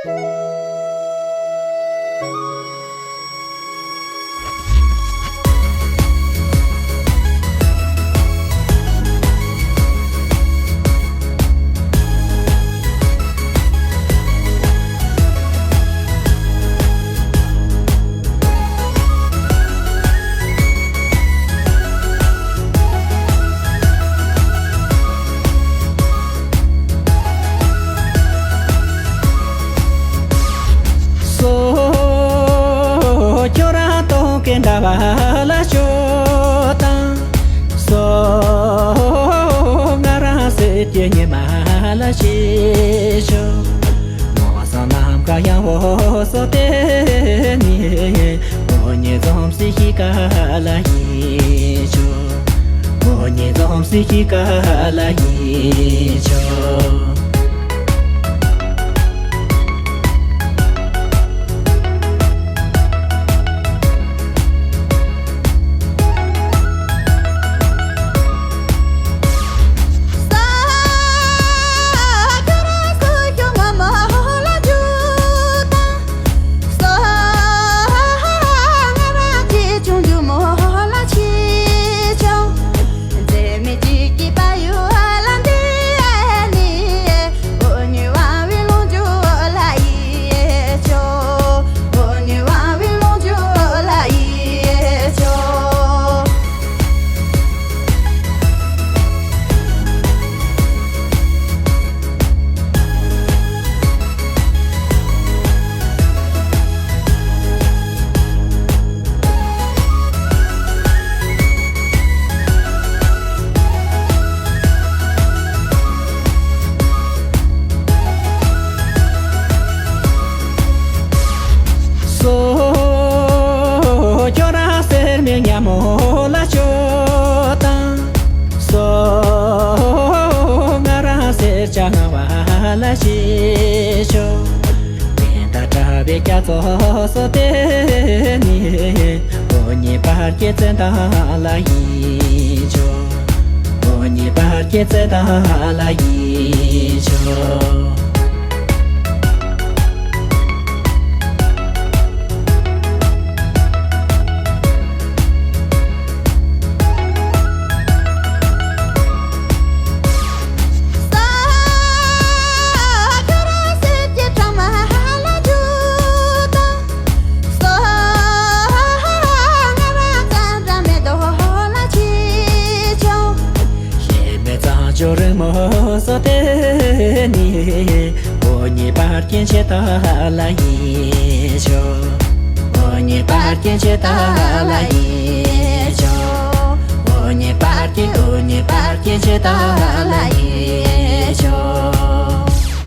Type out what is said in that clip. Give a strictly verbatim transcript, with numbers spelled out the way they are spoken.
སོ། ཁྱོད་རང་སྟོང་གི་འདྲ་བ་ལ་སྐྱོ་དང་། སོ། ང་རང་སེམས་ཀྱི་ཉི་མ་ལ་ཤེས་ཆོག་མོ་སང་ནམ་མཁའ་ཡང་བོ་སོ་དེ་ནི། ཁོ་ཉིད་འཛོམས་སི་ཤི་ཀ་ལ་ཡིན་ཆོག་མོ་ཉིད་འཛོམས་སི་ཤི་ཀ་ལ་ཡིན་ཆོག་སོ། ཁྱོད་རང་སེར་མིག་ཉ་མོ་ལ་སྐྱོ་དང་། སོ། ང་རང་སེར་ཆ་ང་བ་ལ་ཤེས་ཆོག་དེ་ད་གྲྭ་བའི་སྐྱ་ཚོ་སོ་དེ་ནི། ཁོ་ཉིད་པར་སྐྱེ་ཚེ་ད་ལ་ཡིན་ཆོག་ཁོ་ཉིད་པར་སྐྱེ་ཚེ་ད་ལ་ཡིན་ཆོག་ཞེ་མེད་གཙང་ཆུ་རིང་མོ་སོ་དེ་ནི། ཁོ་ཉིད་པར་སྐྱེ་ཆེ་ད་ལ་ཡིན་ཆོག་ཁོ་ཉིད་པར་སྐྱེ་ཆེ་ད་ལ་ཡིན་ཆོག་ཁོ་ཉིད་པར་སྐྱེ་ཁོ་ཉིད་པར་སྐྱེ་ཆེ་ད་ལ་ཡིན་